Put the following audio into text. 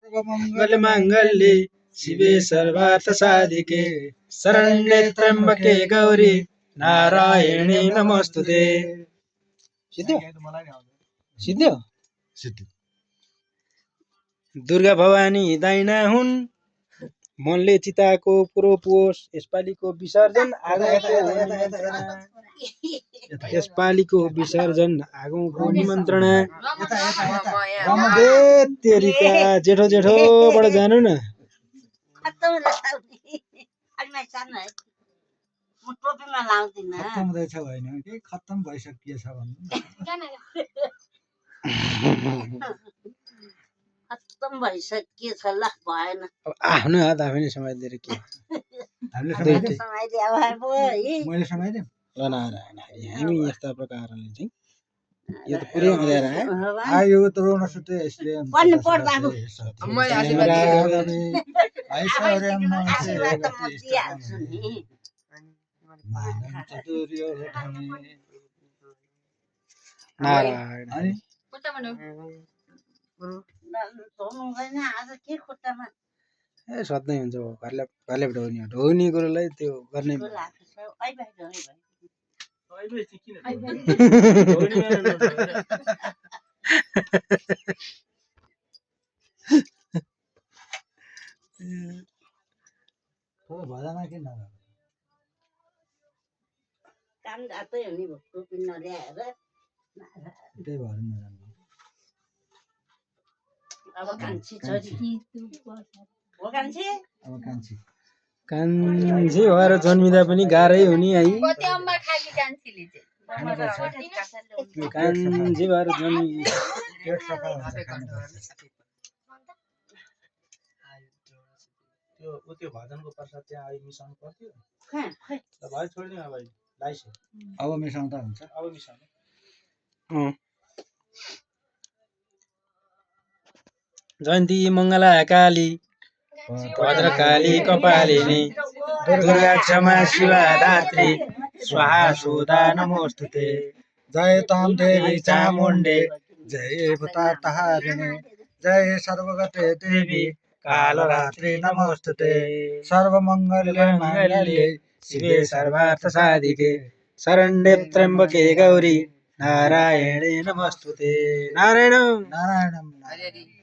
मंगल मांगल्ये शिवे सर्वार्थ साधिके शरण्ये त्र्यंबके गौरी नारायणी नमोस्तुते। सिद्धियो दुर्गा भवानी दाइना हुन् मनले चिताको पुरो पुओस् यसपालिको विसर्जन यसपालिको विसर्जन आगौँको निमन्त्रणा तेरिका जेठो जेठोबाट जानु न खत्तम भइसकिएछ भन्नु खत्तम भइसकिएछ ल भएन आफ्नो हात आफै नै समाइदिएर के मैले समाइदिएँ हामी यस्ता प्रकारले चाहिँ यो त पुरै अँध्यारो आयो त रोन सुते यसले पढ्नु पर्दा अब मैले आशीर्वाद नारायण ए सधैँ हुन्छ घरले ढोग्ने कुरोलाई त्यो गर्ने भजन किन काम जातै हो नि टोपी नल्याएर त्यही भएर नजान्नु अब कान्छी छोरी हो कान्छी अब कान्छी कान्छी भएर जन्मिँदा पनि गाह्रै हो नि है कति अम्मा खाकी कान्छीले चाहिँ कान्छी भएर जन्मि पेट सफा हुन्छ त्यो भजनको प्रसाद त्यहाँ आई मिसाउनु पर्थ्यो ल भाइ छोड्दिउँ अब लाइसे अब मिसाउँदा हुन्छ अब मिसाउनु जयन्ती मङ्गला काली भद्रकाली कपालिनी दुर्गा क्षमा शिवा धात्री स्वाहा सुधा नमोस्तुते जय ताम देवी चामुण्डे जय भूतातहारिणे जय सर्वगते देवी कालरात्रि नमोस्तुते सर्वमङ्गल्ये माङ्गल्ये शिवे सर्वार्थ साधिके शरण्ये त्र्यम्बके गौरी नारायणे नमोस्तुते नारायणं नारायणं हरि